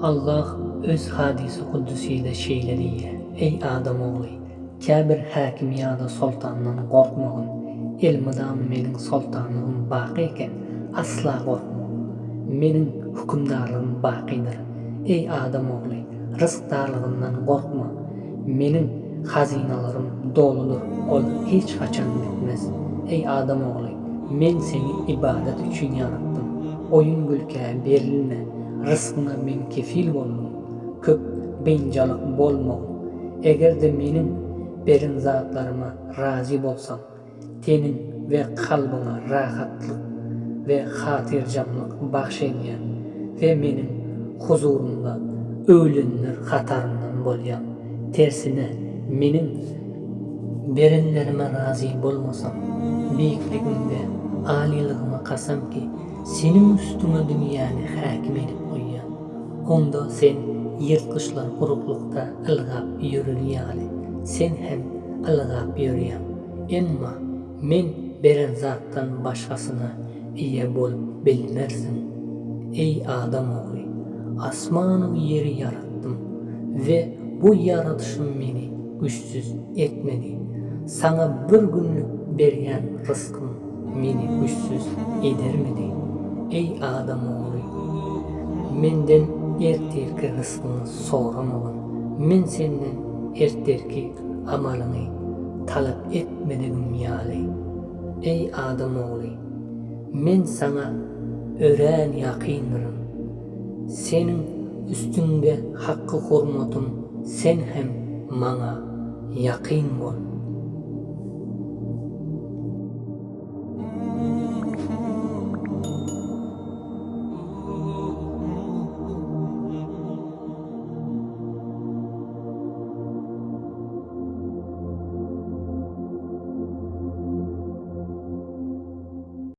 Allah öz hadysy kudusyda şeýle diýýär, Eý adam ogly! Käbir häkim ýa-da soltandan gorkmagyn. Elmydama meniň soltanlygym baky eken, asla gorkma. Meniň hökümdarlygym bakydyr. Eý adam ogly! Ryzk darlygyndan gorkma. Meniň hazynalarym doludyr, ol hiç haçan bitmez. Eý adam ogly! Men seni ybadat üçin ýaratdym. Oýun-gülkä berilme, ryskyňa men kefil boldum. Köp biynjalyk bolmagyn. Eger-de meniň beren zatlaryma razy bolsaň, teniň we kalbyňa rahatlyk we hatyrjamlyk bagş edýän we meniň huzurymda öwlenler hataryndan bolýaň. Tersine, meniň berenlerime razy bolmasaň, beýikligim we alylygyma kasam ki, seniň üstüňe dünýäni häkim edip goýýan. Onda sen ýyrtgyçlar guruklykda ylgap ýöreni ýaly, sen hem ylgap ýörýäň. Emma Men beren zatdan başgasyna eýe bolup bilmersiň. Eý, adam ogly! Asmanu ýeri ýaratdym we bu ýaradyşym meni güýçsüz etmedi. Saňa bir günlük berýän rysgym meni güýçsüz edermidi? Eý, adam ogly! Menden ertirki rysgyňy soramagyn. Men senden ertirki amalyňy talap etmedigim ýaly. Eý, adam ogly! Men saňa örän ýakyndyryn. Seniň üstüňde hakky-hurmatym sen hem maňa ýakyn bol.